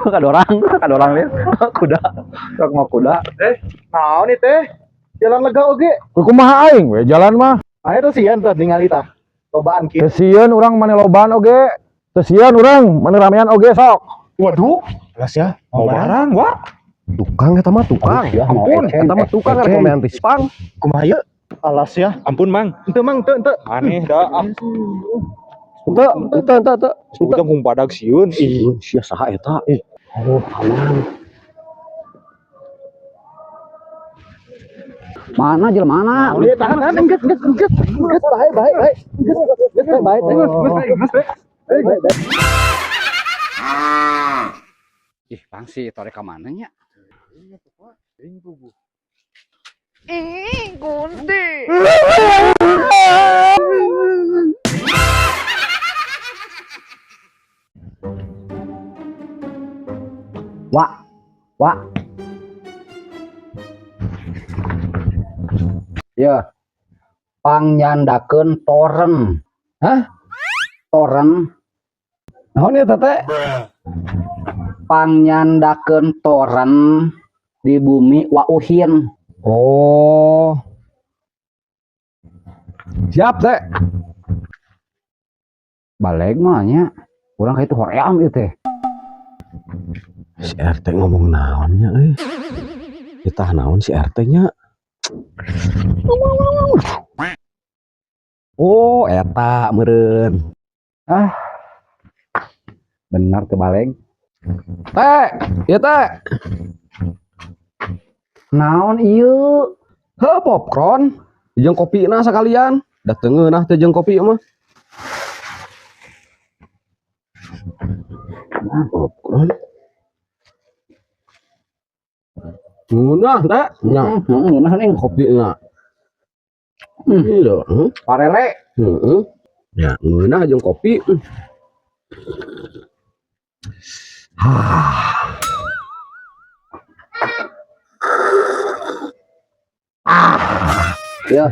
Kadorang lihat. Kuda. Sok mau kuda. Naon ieu teh? Jalan lega oge. Kumaha aing we jalan mah. Aya tuh sieun teh ningali tah. Lobaan kieu. Teu sieun urang mane lobaan oge. Teu sieun urang mane ramean oge sok. Waduh, Jelas ya. mau barang, wah. Tukang eta mah tukang. Ya, mau Ampun, eceng, eta mah tukang rek eceng. ngomean rispang. Kumaha ieu? Alas ya. Ampun, Mang. Henteu Mang, teu teu. Aneh dah. Ah, Henteu, henteu, henteu, henteu. ujang hung padag sieun. Ih, Ih, sia saha eta? Ih, Oh, aman. Mana jelema mana? Ieu tahan tahan enggeus enggeus enggeus. Enggeus bae bae bae. Enggeus enggeus bae bae. Geus geus bae. Bae. Ih, pang si Tore ka mana nya? Ih, Gunti. Wak. Wak. Ya. Pangnyandakeun toren. Hah? Toren. Naon eta teh? Pangnyandakeun toren di bumi Wauhin. Oh. Siap, teh. Balik mah nya. Urang ka itu hoream ieu teh. Si RT ngomong naonnya euy. Ditah naon si RT nya? Oh, eta meureun. Benar teu baleg. Teh, ieu teh. Naon ieu? Heuh, popcorn. Jeung kopina sekalian. Da teu ngeunah teh jeung kopi mah. Popcorn. Ngeunah teh. Nya, Heeh, ngeunah ning. kopina. Hmm. Iya, heuh. Parele. Heeh. Ya, ngeunah jeung kopi. Hah. Ya.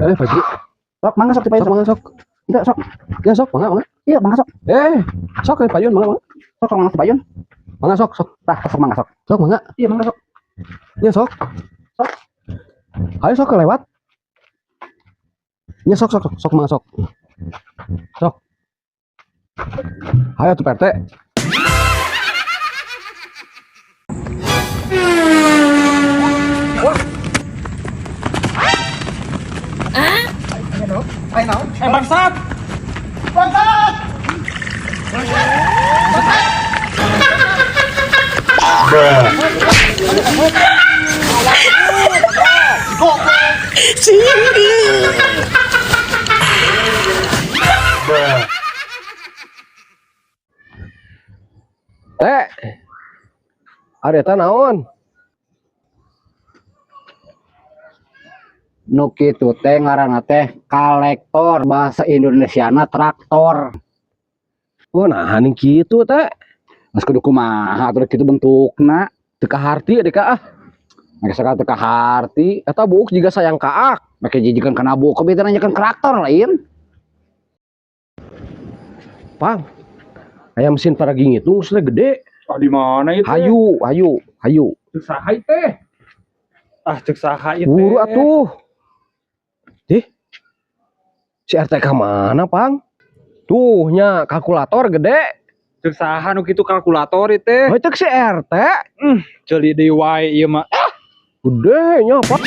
Eh, Pak Ji, Sok mangga sok dipayu sok mangga sok. Enggak sok. Ya sok mangga mangga. Iya mangga sok. Eh, sok eh payun mangga mangga. Sok sok mangga payun. Mangga sok sok. Tah sok mangga sok. Sok mangga. Iya mangga sok. Ya sok. Sok. Ayo sok kelewat. Ya sok sok sok sok mangga sok. Sok. Ayo tuh RT. Eh, bangsat. Bangsat! Teh. Ari eta naon? Nu kitu teh ngaranna teh kalektor, bahasa Indonesiana traktor. Oh, nah ning kitu teh. Geus kudu kumaha atuh kitu bentukna. Teu kaharti deui ah. Make sakala teu kaharti, Eta buuk jiga sayang kaak. make jijikan kana buuk beta nanyakeun traktor lain. Pang. Aya mesin paragi ngitung geus gede. Ah, di mana itu? Hayu, hayu, hayu. Cek saha ieu teh? Ah, cek saha ieu teh? Buru atuh. Dih. Si RT ka mana, Pang? Tuh nya kalkulator gede. Cek saha nu kitu kalkulator ieu teh? Oh, cek si RT. Ceuli deui wae ieu mah. Gede nya, Pak.